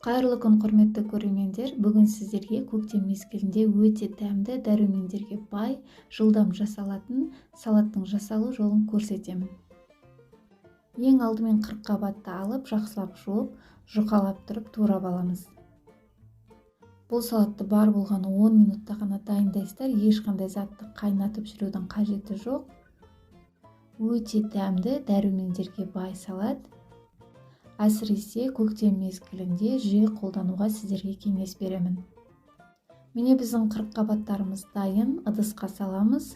Қайырлы күн, құрметті көрермендер. Бүгін сіздерге көктем мезгілінде өте дәмді, дәрумендерге бай, жылдам жасалатын салаттың жасалу жолын көрсетемін. Ең алдымен қырыққабатты алып, жақсылап жуып, жұқалап тұрып турап аламыз. Бұл салатты бар болғаны 10 минутта ғана дайындайсыздар. Ешқандай затты қайнатып жүрудің қажеті жоқ. Өте дәмді, дәрумендерге бай салат. Әсіресе көктем мезгілінде жиі қолдануға сіздерге кеңес беремін. Міне біздің қырыққабаттарымыз дайын, ыдысқа саламыз.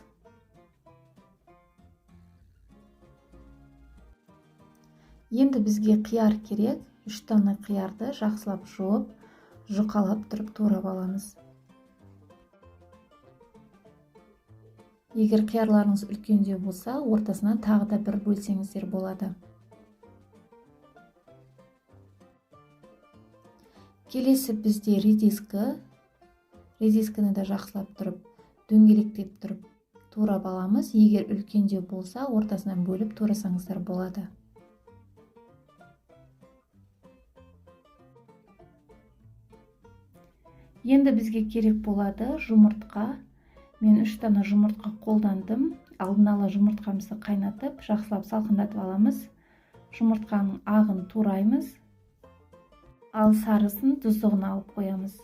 Енді бізге қияр керек. 3 дана қиярды жақсылап жуып, жұқалап тұрып турап аламыз. Егер қиярларыңыз үлкендеу болса, ортасынан тағы да бір бөлсеңіздер болады. Келесі бізде редиска. Редисканы да жақсылап тұрып, дөңгелектеп тұрып турап аламыз. Егер үлкендеу болса, ортасынан бөліп турасаңыздар болады. Енді бізге керек болады жұмыртқа. Мен 3 дана жұмыртқа қолдандым. Алдын ала жұмыртқамызды қайнатып, жақсылап салқындатып аламыз. Жұмыртқаның ағын тураймыз. Ал сарысын тұздығына алып қоямыз.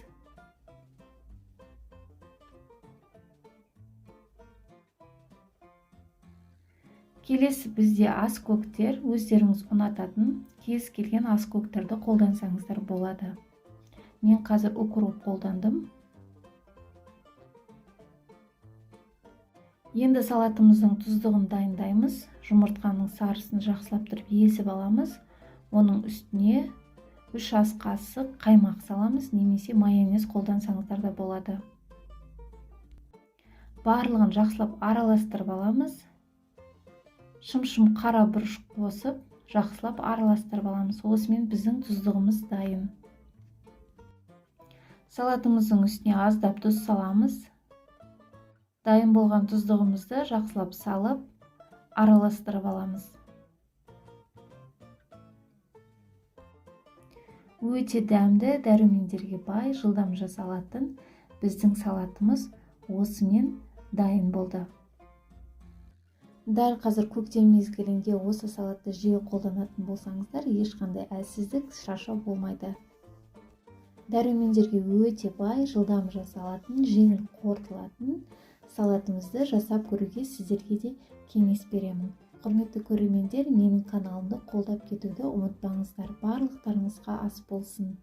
Келесі бізде аскөктер. Өздеріңіз ұнататын кез келген аскөктерді қолдансаңыздар болады. Мен қазір укроп қолдандым. Енді салатымыздың тұздығын дайындаймыз. Жұмыртқаның сарысын жақсылап тұрып езіп аламыз. Оның үстіне 3 ас қасық қаймақ саламыз, немесе майонез қолдансаңыздар да болады. Барлығын жақсылап араластырып аламыз. Шым-шым қара бұрыш қосып, жақсылап араластырып аламыз. Осымен біздің тұздығымыз дайын. Салатымыздың үстіне аздап тұз саламыз. Дайын болған тұздығымызды жақсылап салып, араластырып аламыз. Өте дәмді, дәрумендерге бай, жылдам жасалатын біздің салатымыз осымен дайын болды. Дәл қазір көктем мезгілінде осы салатты жиі қолданатын болсаңыздар, ешқандай әлсіздік, шаршау болмайды. Дәрумендерге өте бай, жылдам жасалатын, жеңіл қорытылатын салатымызды жасап көруге сіздерге де кеңес беремін. Құрметті көрермендер, менің каналымды қолдап кетуді ұмытпаңыздар. Барлықтарыңызға ас болсын.